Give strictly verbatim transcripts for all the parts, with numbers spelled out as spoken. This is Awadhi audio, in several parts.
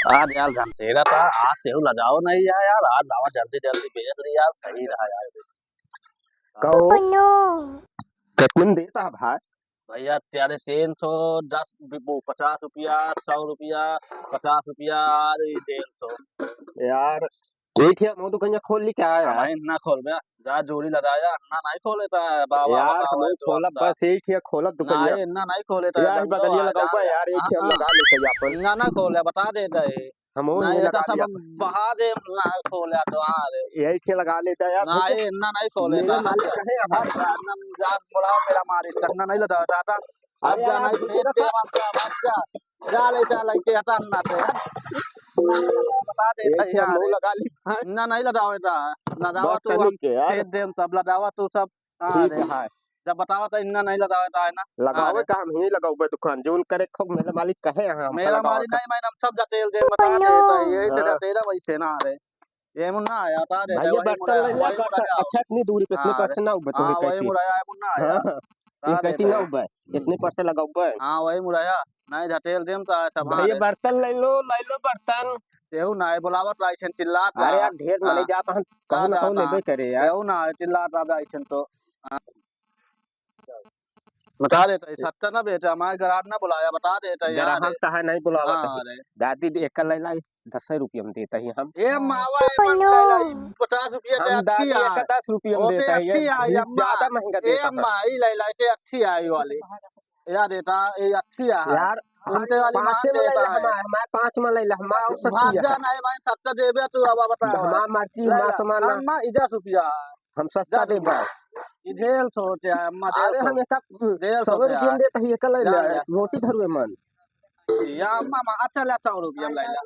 आज यार धनतेरस था, आज केहू लजाओ नहीं है यार, आज लावा जल्दी जल्दी बेच ली यार, सही रहा यार। कहो। Oh no। कितने में देता है भाई? भैया, तेरे तीन सौ दस, वो पचास रुपया, सौ रुपया, पचास रुपया और ये डेढ़ सौ। यार, एक ही हम दुकान खोल ली क्या है यार? नहीं, ना खोल बे, जा जोड़ी लगाया, ना नहीं खोले था बाबा, यार, बताओ हम तो खोलब, अच्छा। बस एक ही खोलब दुकान। नहीं, ना नहीं खोले था, यार, एकदम बगलिया लो, लगाऊंगा जा, यार, एक ही हम हाँ, लगा लेते हैं अपन। ना, ना खोले, बता देता है। हम वो ना, नहीं ये तो लगा सब लिया। बहा दे, ना खोले तो, हाँ रे। यही ठे लगा लेता है यार, ना, देखो। ये ना नहीं खोले मेरे था। मालिक कहे अब? हाँ, ना, जा बुलाओ मेरा मालिक, तन्ना नहीं लगा दादा। अब अरे जा, यार, नहीं आप भेज मेरा दे, साथ हम तो, अब जा, जा ले, जा ले, के हटा ना दे। बता दे यही भाई, ठे हम ना वो रे। लगा ली, हाँ। ना, नहीं लगावे था, लगावा बस तू, तनी हम के यार। भेज दे, हम सब लगावा तू सब। हाँ ठीक रे। है। जब बतावा तो इन्ना नहीं लगावे तो है ना। लगावे हाँ रे। का हम ही लगावे दुकान, जोन करे खूब मेरे मालिक कहे हैं, हम मेरा लगावा मालिक का। नहीं, मैं हम सब जटेल दे, बता दे, तो यही तो हाँ। जटेल है वैसे ना रे। ये मुन्ना आया था रे, भैया, वही बर्तन मुन्ना, ले ले, वही बर्तन। मुन्ना आया। अच्छा, इतनी दूरी पे, इतने हाँ रे। पैसे ना उबे, तोहे हाँ, वही कैसे? मुन्ना आया, मुन्ना हाँ, आया। हाँ। ये बता दे कैसे ना भाई। उबे? इतने पैसे लगावे? हाँ, वही मुन्ना आया। नहीं, जटेल देम तो सब, हाँ भैया, रे। बर्तन ले लो, ले लो बर्तन। केहू ना है, बुलावत रहा, इठन चिल्लात अरे रहा। यार, ढेर हाँ। मले जात हन, कहूँ ना कहूँ लेबे करे यार। केहू ना है, चिल्लात रहा, इठन तो। हाँ। बता देता है, सच्चा ना बेटा, हमारे ग्राहक ना बुलाया, बता देता है यार। ग्राहक तो है नहीं बुलावत हाँ है। रे। दादी दे, एक ले लाई, दस रुपया में देता ही हम। ए मावा, ए Oh, मन no। ले लाई, पचास रुपया के हम अच्छी दादी एक आई। दस रुपया में ओके, देता ही, अच्छी आई, बीस अम्मा। ज्यादा महंगा ए देता है। अम्मा, ई ले लाई, के अच्छी आई वाली। या देता, ये अच्छी आई। यार, उनके वाली पाँच मान में ले देता ला, है। हमारे, हमारे पाँच में ले ला, हमारे और सस्ती भाग है। जा, नहीं भाई, सच्चा देबे तू, अब बता। हमार मर्जी, ले हमार ला। सामान ना। अम्मा, ई दस रुपया। हम सस्ता जा देबा। ई डेढ़ सौ रुपया है, अम्मा, अरे, डेढ़ सौ। हम एक डेढ़ सौ सौ रुपया रुपया है। में देता ही, एक ले जा, ले, जा। रोटी धरुए मन। या अम्मा, अम्मा, अच्छा ले, सौ रुपया में ले ला।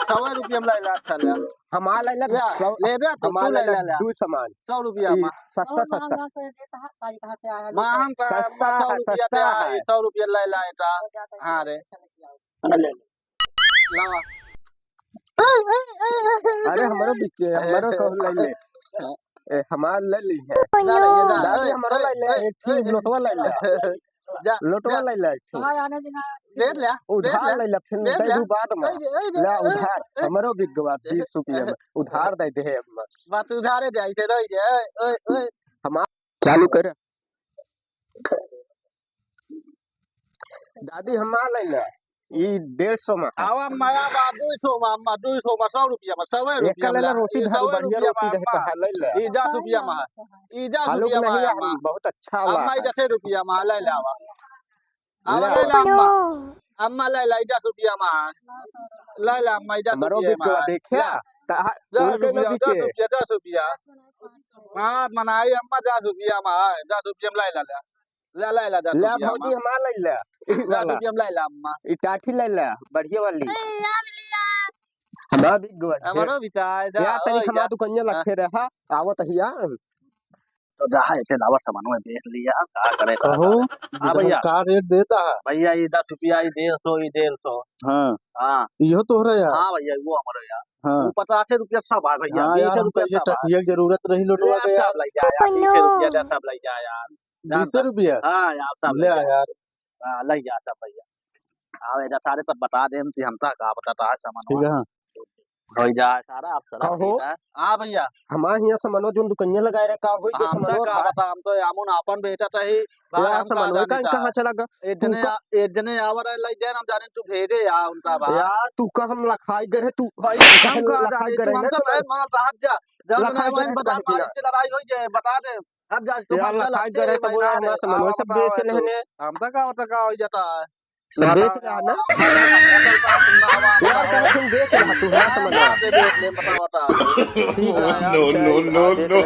सौ रुपया में ले ला, अच्छा ले। हमार ले ला, या, सौ, ले बे तू, हमार तू ले ले ला, ले ला। दू सामान। सौ रुपया ई में। सस्ता, और सस्ता। महंगा कर देता है, काली कहाँ से आया माँ, लेकर? हम तो सस्ता अम्मा, सौ है, रुपया सस्ता पे आई, है। सौ रुपया ले लाए था। और क्या करेंगे? हाँ रे। अच्छा लेके आओ। ले ले। लावा। अरे, हमरो बिके, हमरो ए, कहूँ ले ले। ए, हमार ले ली है। ना, ना, ये ना, दादी, ए, हमरो ए, ले ले, ए, एक ठे ए, लोटवा ले ले। जा, लोटवा जा। ले ले, एक ठे। हाँ, आने देना। दे ले, उधार दे ले। ले ले, फिर दे दे ले। दू बाद में। ए, ए, ए, ले ए, उधार, ए। हमरो बिक गवा बीस रुपया में। उधार दे दे अब। बात उधारे दे, ऐसे रह जाए। ओए, ओए। हमार चालू कर। दादी, हमार ले ले। ई डेढ़ सौ में है। आवा, माया बा, दुई सौ में, अम्मा, दुई सौ में, सौ रुपया में, सौ एक रुपया में ले ला। रोटी ई धर, सौ बढ़िया रुपया रोटी में, रहे तो अम्मा। है, ले ले। ई दस रुपया में है। ई दस रुपया में है, अम्मा। बहुत अच्छा वाला अम्मा, ई है। दस रुपया में, ले ले आवा। आवा, ले ले ला, आवा। अम्मा। अम्मा, ले ले, ई दस रुपया में है। ले ले, अम्मा, ई दस रुपया में है। हमरो बिक गवा, देखा? ला। ता-, दस उनके ना रुपया, बिके। दस रुपया, दस रुपया। हाँ, मनाई, अम्मा, दस रुपया में है, दस रुपया में ले ले, ले। ले, ले, ले, दस ले, रुपया भौजी, अम्मा। हमार ले ले। ई दस वाला। रुपया में ले ले, अम्मा। ई टाठी ले ले, बढ़िया वाली। ए, यार, ले ले। हमार बिक गवा, ढेर। हमरो बिचार, जा, या तनी ओ, खमा या। तू कन्या हाँ। लखे रहा, आवत हिया। तो जा, इसे लावा सामान में बेच लिया, का करे, का कहो, करे। हाँ, भैया। का रेट देता है? भैया, ई दस रुपया, ई डेढ़ सौ, ई डेढ़ सौ। हाँ। हाँ। इहो तोहरा यार? हाँ, भैया, वो हमारा यार। हाँ। वो पचास रुपया सब है, भैया, हाँ, बीस यार, हमका रुपया ये सब है। टटिया की जरूरत रही, लोटवा ले, के यार। सब ले जा, यार, Oh, बीस रुपया no। दे, सब ले जा, यार। जान ले दे। सर रुपया। हाँ यार, सब ले ले आ जा। यार। हाँ, ले जा सब भैया। हाँ, एजा सारे पर बता देन कि हम ता का बताता है सामान ठीक है, हाँ। हो जा सारा, आप चला कहो। ठीक है। हाँ भैया। हमारे यहाँ सामानो जोन दुकनिया लगाए रहे, का होई के हम तो सामानो का का? बता, हम तो यामुन आपन बेचत ही, भाई, यार, हम का सामानो जानी का था। कहाँ चला गा? एक तू जने का आ-, एक जने आवर है, ले जाए, हम जाने तू भेजे या उनका बा। यार, तू का हम लखाई गए रहे, तू भाई, हम का लखाई जानी, गए तू रहे हम ना तो सामान। नहीं मानता, हट जा। जब लखाई नहीं गए रहे बता, काहे बिना? मालिक से लड़ाई होई जे, बता दे। अब जा, तू यार, मत लखाई लखाई करे तो वो यार, हमार सामान वो सब बेच लेहने। हम तो का होता, का हो जाता है? सब बेच रहा ना? यार, कहे तुम बेच रहा, तू हमार सामान। बेच ले, बता, बता। No, no, no, no।